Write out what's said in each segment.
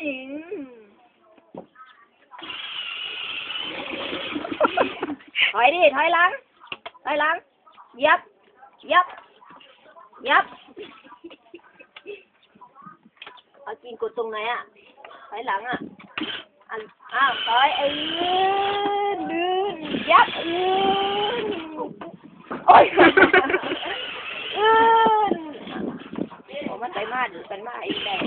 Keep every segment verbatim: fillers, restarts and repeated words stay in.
อืม ถอยดิ ถอยหลัง ถอยหลัง เหยียบ เหยียบ เหยียบ เอาจริงกดตรงไหนอะ ถอยหลังอะ อัน อ้าว ถอย เออ ลื่น เหยียบ เออ โอ๊ย เออ โอ้ มันไปมา เดี๋ยวมันมาอีกแล้ว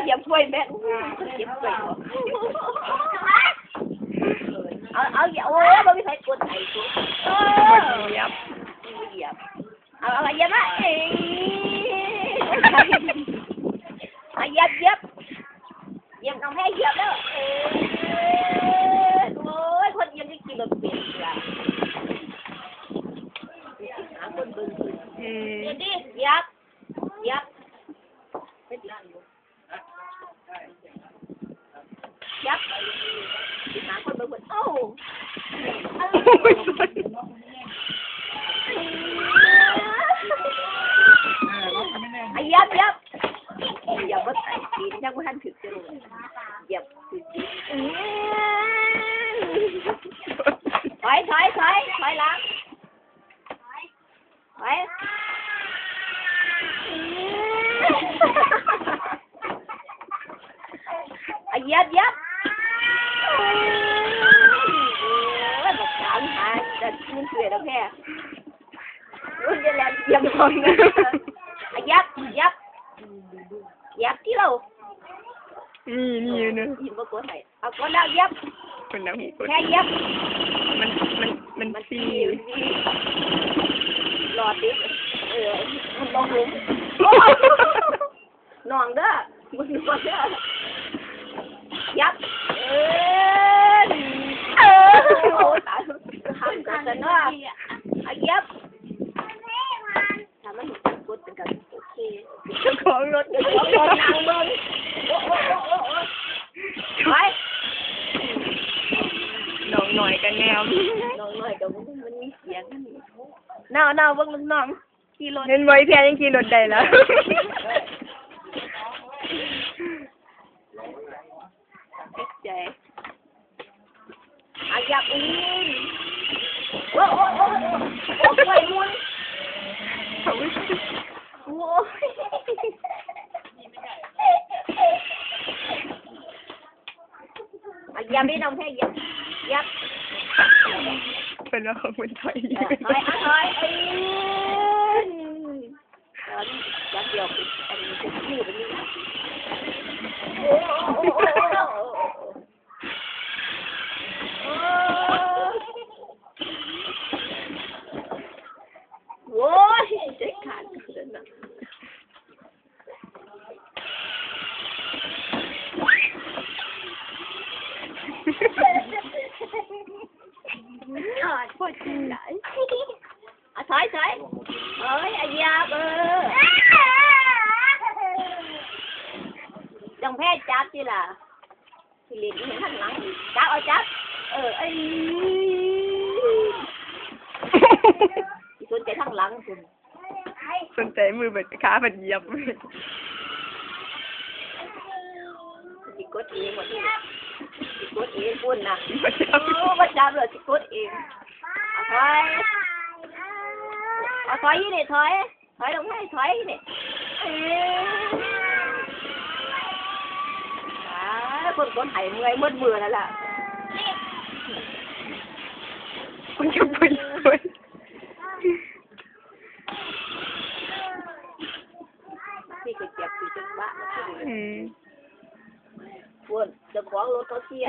เหยียบกล้วยแม่ เหยียบกล้วย เอา เอา อย่า โอ้ย บ่มีใครกดไอ้กู เออ เหยียบ เหยียบ เอา เอา เหยียบมา เอ้ย เอา เหยียบ เหยียบ เหยียบ น้องแพรเหยียบแล้ว เออ โอ้ย คนเหยียบนี่กินรถเปลี่ยนเสือ หาคนเบิ่ง อืม เหยียบดิ เหยียบ เหยียบ ยับ หาคนเบิ่งเพิ่น เอ้า อ่ะ ยับ ยับ ยับบ่ทัน ตีนยังบ่ทันถึกจังเลย ยับ ถอย ถอย ถอย ถอยหลัง ไป อ่ะ เหยียบ เหยียบ โอ้ย บักขามหาจะขึ้นเกลือแล้วแพ้ โอ้ย อย่าแลนเหยียบของนะ อ่ะ เหยียบ เหยียบ เหยียบที่เรา นี่ นี่อยู่เนอะ ยิงบ่กดให้ เอากดแล้ว เหยียบ เป็นหยังหูกด แค่เหยียบ มัน มัน มัน มัน ตี ตี หลอดดิ เออ มันลงหลุม น้องเด้อ มึงน้องเด้อ เหยียบ เออ เออ โอ้ ตาย ทำกันซะเนาะ เอา เหยียบ ถ้ามันกดเป็นกัน โอเค เจ้าของรถ เจ้าของรถนั่งเบิ่ง โอ้ โอ้ โอ้ โอ้ โอ้ ไป น้องน้อยก็แนม น้องน้อยก็มัน มันมีเสียง น้า น้า เบิ่งลูกน้องขี่รถ เห็นบ่ อีแพรยังขี่รถได้แล้ว เจ็บใจ อ่ะ อย่าอุ้ม โอ้ โอ้ โอ้ โอ้ โอ้ กล้วยมุน โอ้ย อ่ะ อย่าไปน้องแพ้ อย่า อย่า เป็นว่าของมันถอย เออ ถอย อ่ะ ถอย เอ้ย เออ นี่ จับเดียว อันนี้คือนี่ เป็นนี่ โอ้ โอ้ โอ้ โอ้ โอ้ โอ้ย ใจขาดกันนะ ขาด ปวดหัว อ่ะ ถอย ถอย เอ้ย อ่ะ เหยียบ เออ จังแพ้จับสิล่ะ สิเล่นอีหยังทางหลังอีก จับ เอา จับ เออ เอ้ย สิสนใจทางหลังพุ่น สนใจมือเบิดขาเบิดเหยียบ สิกดเองหมดนี่ สิกดเองพุ่นน่ะ บ่จับ โอ้ บ่จับเลย สิกดเอง เอา ถอย เอา ถอยอยู่นี่ ถอย ถอยลงไป ถอยนี่ เอ้ย อ่า คน คนไห้เมื่อยหมดมือแล้วล่ะ มันจะไปช่วย นี่ก็เจ็บอยู่จังหวะ อืม พุ่น เจ้าของรถเขาเสีย